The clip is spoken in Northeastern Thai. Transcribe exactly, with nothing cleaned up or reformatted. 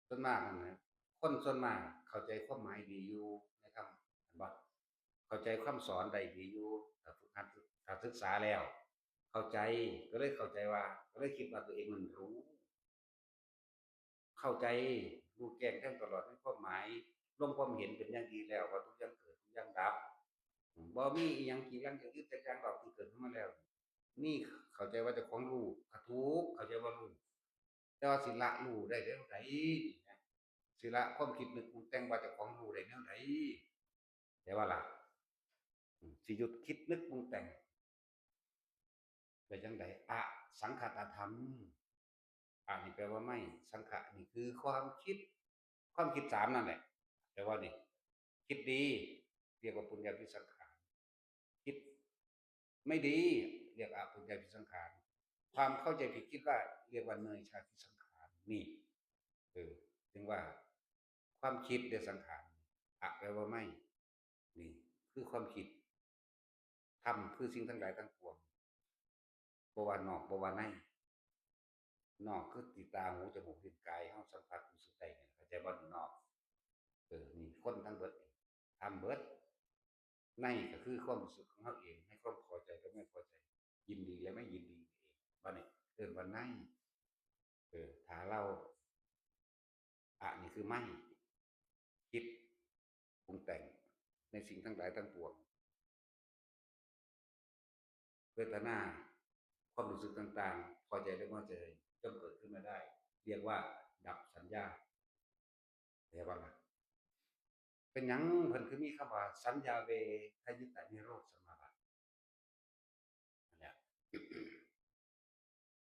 ส่วนมากนั่นนะ คนส่วนมากเข้าใจความหมายดีอยู่ในคำ เห็นบ่ เข้าใจคำสอนได้ดีอยู่ ถ้าฝึกหัด ถ้าศึกษาแล้ว เข้าใจ ก็เลยเข้าใจว่า ก็เลยคิดว่าตัวเองมันรู้ เข้าใจ รู้แจ้งแทงตลอดในความหมาย ลงความเห็นเป็นอย่างดีแล้ว ว่าทุกอย่างเกิด ทุกอย่างดับ บ่มีอีหยังกีดกัน จะยึดจักอย่างดอกที่เกิดขึ้นมาแล้ว นี่เข้าใจว่าเจ้าของรู้ ก็ถูก เข้าใจว่ารู้ แต่ว่าสิละรู้ได้แนวใดนี่นะ สิละความคิดนึกปรุงแต่งว่าเจ้าของรู้ได้แนวใด แต่ว่าล่ะ อืม สิหยุดคิดนึกปรุงแต่ง ไปจังใด อสังขตธรรม อะนี่แปลว่าไม่ สังขะนี่คือความคิด ความคิดสามนั่นแหละ แต่ว่านี่ คิดดี เรียกว่าปุญญาภิสังขาร คิดไม่ดี เรียกอปุญญาภิสังขาร ความเข้าใจผิดคิดว่า เรียกว่าเนยชาภิสังขาร นี่ เออ จึงว่า ความคิดเรียกสังขาร อะแปลว่าไม่ นี่ คือความคิด ธรรมคือสิ่งทั้งหลายทั้งปวง บ่ว่านอก บ่ว่าใน นอกคือติดตา หู จมูก ลิ้น กาย เฮาสัมผัสรู้สึกได้นี่ เข้าใจบ่ นอก เออ นี่คนทั้งเบิดนี่ ธรรมเบิด ในก็คือความรู้สึกของเฮาเอง ในความพอใจและไม่พอใจ ยินดีและไม่ยินดีเอง บัดนี้เอิ้นว่าใน เออ ถ้าเรา อะนี่คือไม่ คิด ปรุงแต่ง ในสิ่งทั้งหลายทั้งปวง เวทนา ความรู้สึกต่างๆ พอใจและไม่พอใจ ย่อมเกิดขึ้นมาได้ เรียกว่าดับสัญญา เห็นบ่ล่ะ เป็นหยังเพิ่นคือมีคำว่า สัญญาเวทยิตานิโรธสมาบัติ นั่นแหละ